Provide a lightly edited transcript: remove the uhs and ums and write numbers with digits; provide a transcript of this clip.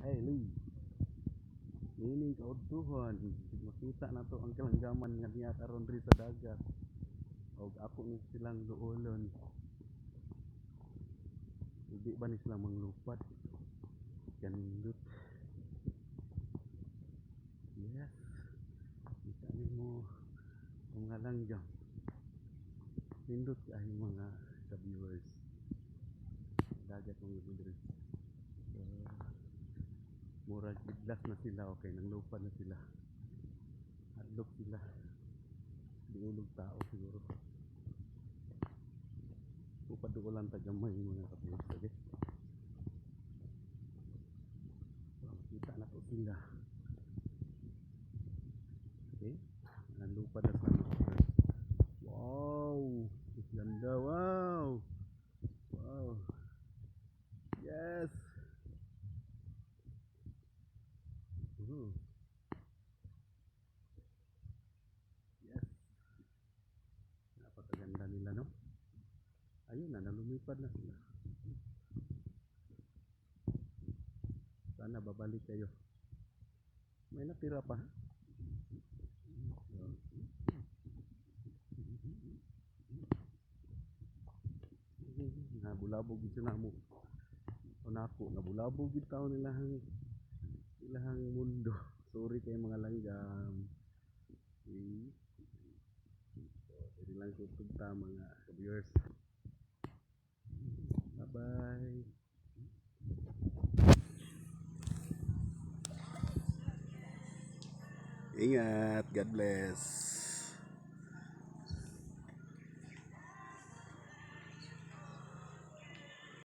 Hello. Niining kaudtuhan, makita nato ang kalanggaman nga niya karon diri sa dagat. Og ako ni silang duolon. Hindi ba ni sila manglupad? Kanindot. Yes. Kita nimo mga langgam. Nindot kaayo, mga ka-viewers. Dagat mga diri. So, murag idlas na sila, okay, nanglupad na sila. Hadlok sila. Duolog tao siguro. Upaduolan ta gamay, mga ka-viewers, okay? So, makita na to sila. Okay? Nanlupad na sila, mga ka-viewers. Wow! Ganda, wow! Wow! Yes! Ooh. Yes! Napakaganda nila, no? Ayun na, nalumipad na sila. Sana babalik kayo. May natira pa. So, nabulabog gid sila mo. O nako, nabulabog gid taon ilahang mundo. Sorry kay mga langgam. Okay. So, diri lang ko tugta, mga viewers. Bye-bye. Ingat. God bless.